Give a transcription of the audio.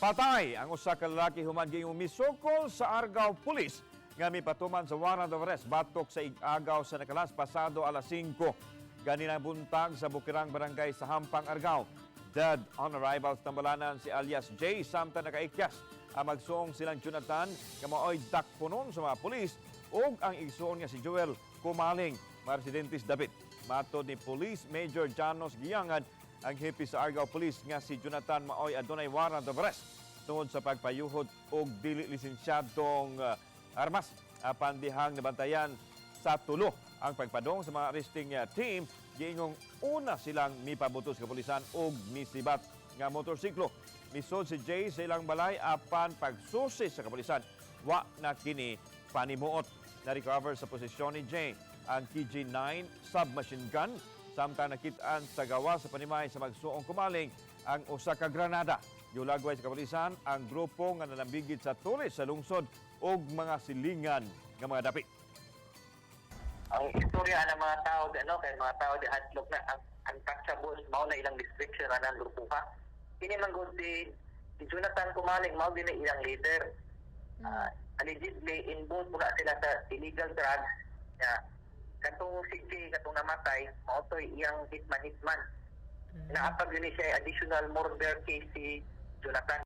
Patay ang usa ka lalaki human giingong misukol sa Argao Police nga mipatuman sa warrant of arrest batok sa ig-agaw sa nakalas pasado alas 5 ganinang buntag sa Bukirang, Barangay sa Hampang, Argao. Dead on arrival sa tambalanan si alias Jay samtang nakaikyas ang magsuong silang Jonathan nga maoy dakponon sa mga pulis ug ang igsuon nga si Joel Kumaling, mga residentes dapit. Matod ni Police Major Janos Giangan, ang hepe sa Argao Police, nga si Jonathan maoy adunay warrant of arrest tungod sa pagpayuhot og dili lisensyadong armas. Apan dihang nabantayan sa tulo ang pagpadong sa mga arresting team, giingong una silang mipabutos sa kapulisan og misibat nga motorsiklo. Misud si Jay sa ilang balay apan pagsusi sa kapulisan, wa na kini panimuot. Na-recover sa posisyon ni Jay ang KG-9 submachine gun samtang nakitaan sa gawas sa panimay sa magsuong Kumaling ang usa ka granada. Giulagway sa kapulisan ang grupo nga nanambigit sa turis sa lungsod ug mga silingan nga mga dapit. Ang istorya ng mga tao di ano kay mga tao di hadlok na ang untouchables, mao na ilang description anang grupo ha. Kini man gud si Jonathan Kumaling, mao din na ilang leader. Allegedly involved na sila sa illegal drugs ya. Katong si Jay, katong namatay, mao to'y iyang hitman hitman. Naapag yun siya additional murder case si Jonathan.